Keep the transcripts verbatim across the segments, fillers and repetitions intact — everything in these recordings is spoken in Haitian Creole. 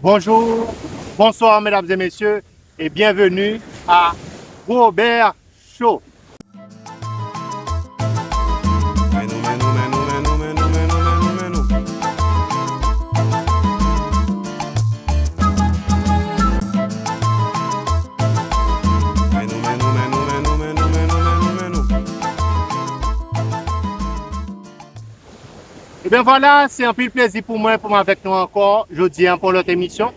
Bonjour, bonsoir mesdames et messieurs et bienvenue à Robert Show. Ebyen vwala, se anpil plezi pou mwen pou m avèk nou ankò jodi a pou yon lòt emisyon.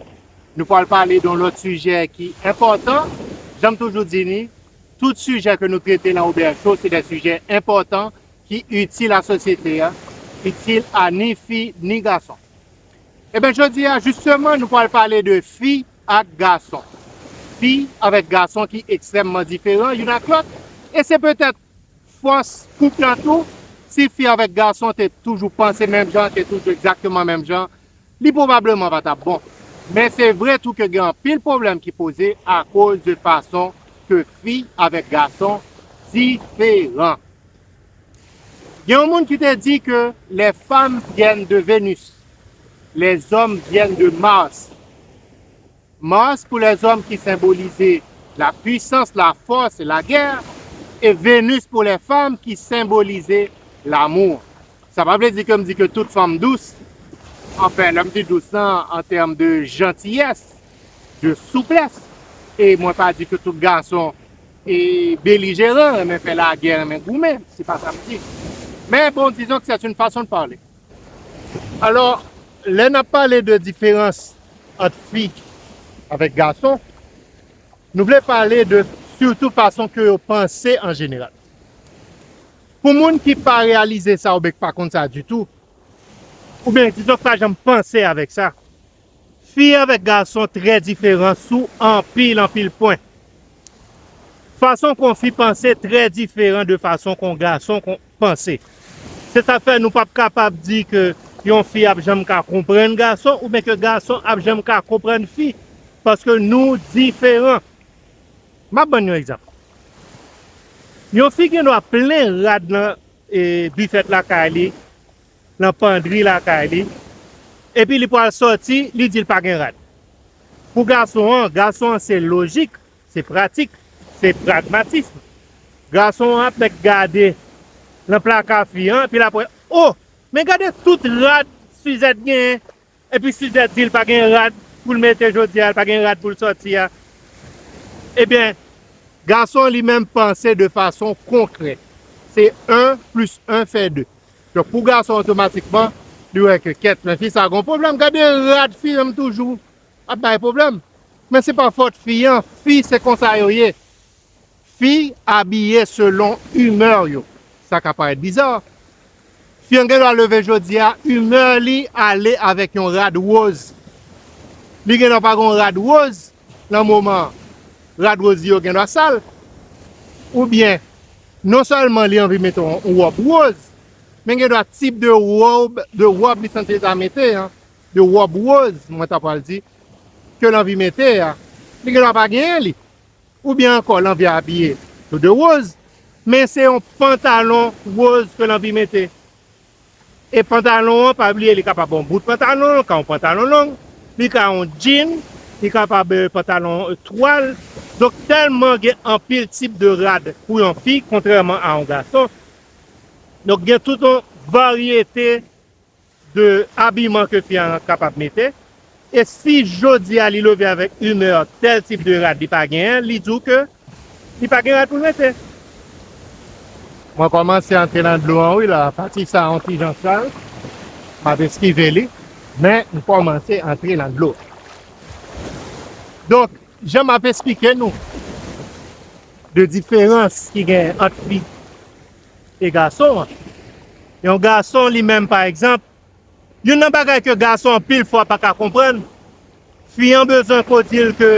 Nou pral pale de yon lòt sijè ki enpòtan. Jan m toujou di ni, tout sijè ke nou trete nan Robert Show, se de sijè enpòtan ki itil a sosyete a, itil a ni fi ni gason. Ebyen jodi a, jisteman, nou pral pale de fi ak gason. Fi avèk gason ki ekstrèmman diferan youn ak lòt, e se petèt fòs koup lan tou. Si fi avèk gason te toujou panse menm jan, te toujou egzakteman menm jan, li pwobableman pa t ap bon. Men se vre tou ke gen anpil pwoblèm ki poze akoz de fason ke fi avèk gason diferan. Gen yon moun ki te di ke les femmes viennent de Vénus, les hommes viennent de Mars. Mars pour les hommes qui symbolise la puissance, la force et la guerre, et Vénus pour les femmes qui symbolise l'amour. Sa pa vle di ke m di ke tout fanm dous, anfen, lè m di dous lan, an tèm de jantiyès, de souplès, e mwen pa di ke tout gason e belijeran, renmen fè lagè, renmen goumen, se pa sa m di. Men bon, disons que c'est une façon de parler. Alò, lè n ap pale de diferans ant fi avèk gason, nou vle pale de sitou fason ke yo panse an jeneral. Pou moun ki pa reyalize sa oubyen ki pa konn sa ditou, oubyen dizon ki pa janm panse avèk sa, fi avèk gason trè diferan sou anpil, anpil pwen. Fason ke yon fi panse trè diferan de fason ke yon gason panse. Se sa k fè nou p ap kapab di ke yon fi ap janm ka konprann gason oubyen ke gason ap janm ka konprann fi, paske nou diferan. M ap ban n yon egzanp. Yon fi gendwa plen rad nan, e, bifèt lakay li, nan pandri lakay li, epi li pral sòti, li di l pa gen rad. Pou gason an, gason an se lojik, se pratik, se pragmatism. Gason an ap mèt gade nan plaka fi an, epi l ap wè, o, men gade tout rad Suzette genyen, epi Suzette di l pa gen rad pou l mete jodi a, l pa gen rad pou l sòti a. Ebyen, gason an li menm panse de fason konkrè. Se en plis en fè de. Donk, pou gason, otomatikman, li wè ke kèt, men fi sa gon pwoblèm. Gade rad fi an toujou ap bay pwoblèm. Men se pa fòt fi an, fi se konsa yo ye. Fi abiye selon imè yo. Sa ka parèt biza. Fi an gendwa leve jodi a, imè li ale avèk yon rad woz. Li gendwa pa gon rad woz nan moman an. Rad woz li yo gendwa sal. Oubyen, non sèlman li anvi mete yon, yon wòb woz, men gendwa tip de wòb, de wòb li santi l ta mete an, de wòb woz, mwen ta pral di, ke l anvi mete a, li gendwa pa genyen li. Oubyen ankò, l anvi abiye tou de woz, men se yon pantalon woz ke l anvi mete. E pantalon an, pa bliye, li kapab yon bout pantalon, li ka yon pantalon long, li ka yon jean, li kapab, eh, pantalon, eh, twal. Donk, tèlman gen anpil tip de rad pou yon fi, kontrèman a yon gason. Donk, gen tout yon varyete de abiman ke fi an kapab mete. E si jodi a li leve avèk imè tèl tip de rad li pa genyen, li di w ke li pa gen rad pou l mete. Mwen kòmanse antre nan dlo an wi la, pati sa yon ti jan sal, m ap eskive li, men m kòmanse antre nan dlo. Donk, jan m ap esplike nou de diferans ki gen ant fi e gason an. Yon gason li menm, pa egzanp, youn nan bagay ke gason anpil fwa pa ka konprann, fi an bezwen ke w di l ke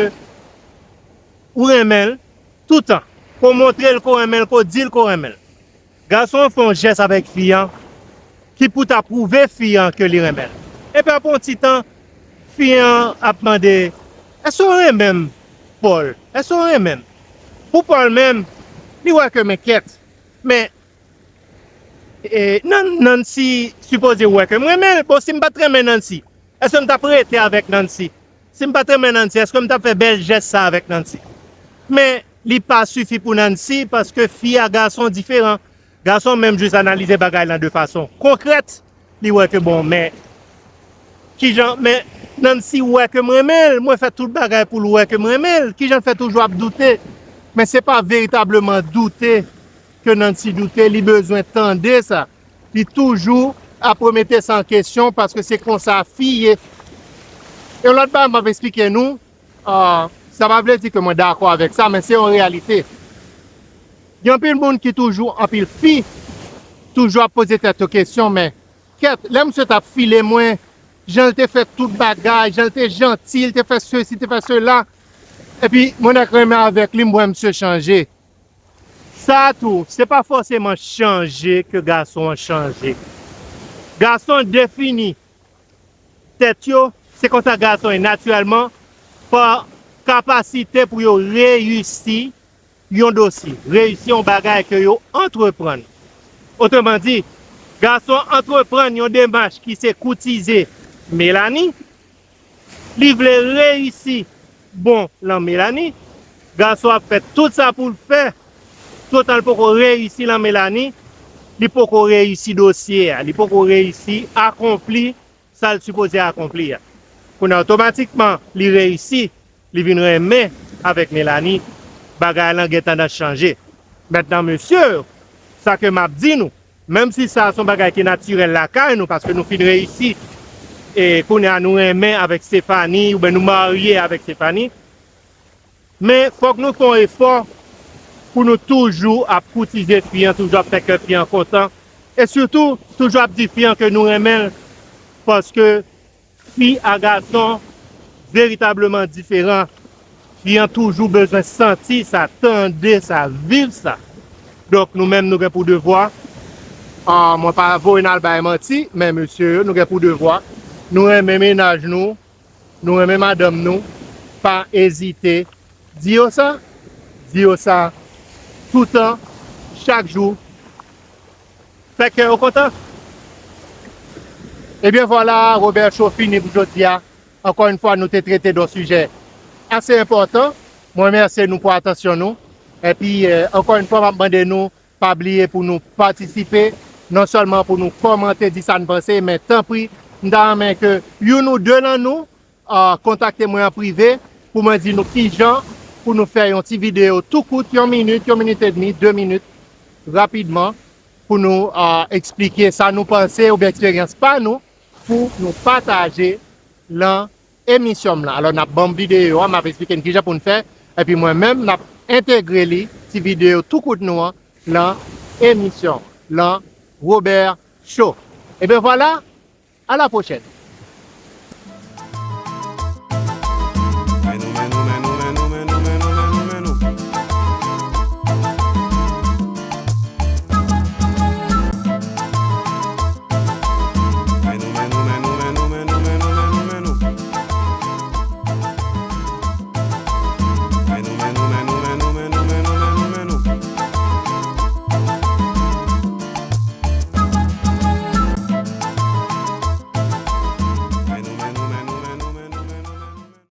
ou renmen l toutan. Ke w montre l ke w renmen l, ke w di l ke w renmen l. Gason an fè yon jès avèk fi an ki pou ta pwouve fi an ke li renmen l. Epi apre yon ti tan, fi an ap mande, èske w renmen m, Pòl? Èske w renmen m? Pou Pòl menm, li wè ke men kèt, men E, Nan, Nancy sipoze wè ke m renmen l. Bon, si m pa t renmen Nancy, èske m t ap rete avèk Nancy? Si m pa t renmen Nancy, èske m t ap fè bèl jès sa avèk Nancy? Men li pa sifi pou Nancy paske fi a gason diferan. Gason menm jis analize bagay lan de fason konkrèt, li wè ke bon, men kijan, men Nancy wè ke m renmen l, mwen fè tout bagay pou l wè ke m renmen l, kijan l fè toujou ap doute? Men se pa veritableman doute ke Nancy doute, li bezwen tande sa. Li toujou ap remete sa an kesyon paske se konsa fi ye. E yon lòt bagay m ap eksplike nou, ah, sa pa vle di ke mwen dakò avèk sa, men se yon reyalite. Gen anpil moun ki toujou, anpil fi, toujou ap poze tèt yo kesyon, men kèt, lè misye t ap file mwen, jan l te fè tout bagay, jan l te janti, l te fè sesi, te fè sela, epi mwen nèk renmen avèk li, m wè misye chanje. Sa a tou, se pa fòseman chanje ke gason an chanje. Gason defini tèt yo, se konsa gason ye natirèlman, pa kapasite pou yo reyisi yon dosye, reyisi yon bagay ke yo antreprann. Otreman di, gason antreprann yon demach ki se koutize Melanie, li vle reyisi bon lan Melanie, gason ap fè tout sa pou l fè, toutan l poko reyisi lan Melanie, li poko reyisi dosye a, li poko reyisi akonpli sa l sipoze akonpli a. Kounye a, otomatikman, li reyisi, li vin renmen avèk Melanie, bagay lan gen tandans chanje. Mentnan, mesye, sa ke m ap di nou, menm si sa se yon bagay ki natirèl lakay nou, paske nou fin reyisi, e kounye a nou renmen avèk Stéphanie, oubyen nou marye avèk Stéphanie, men fòk nou fè yon efò pou nou toujou ap koutize fi an, toujou ap fè kè fi an kontan, e sitou, toujou ap di fi an ke nou renmen l, paske fi a gason veritableman diferan. Fi an toujou bezwen santi sa, tande sa, viv sa. Donk, nou menm, nou gen pou devwa. Ah, mwen pa voye n al bay manti, men mesye yo, nou gen pou devwa. Nou renmen mennaj nou, nou renmen madanm nou, pa ezite. Di yo sa, di yo sa, toutan, chak jou. Fè kè yo kontan. Ebyen vwala, Robert Show fini pou jodi a. Ankò yon fwa, nou te trete de yon sijè ase enpòtan. Mwen remèsye nou pou atansyon nou. Epi, eh, ankò yon fwa, m ap mande nou, pa bliye pou nou patisipe, non sèlman pou nou kòmante, di sa n panse, men tanpri, m ta renmen ke youn ou de nan nou, ah, kontakte mwen an prive pou mwen di nou kijan pou nou fè yon ti videyo tou kout, yon minit, yon minit edmi, de minit, rapidman, pou nou, ah, eksplike sa nou panse oubyen eksperyans pa nou, pou nou pataje lan emisyon m lan. Alò, n ap ban m videyo a, m ap eksplike n kijan pou n fè, epi mwen menm, n ap entegre li, ti videyo tou kout nou an, lan emisyon, lan Robert Show. Ebyen vwala, a la pwochèn.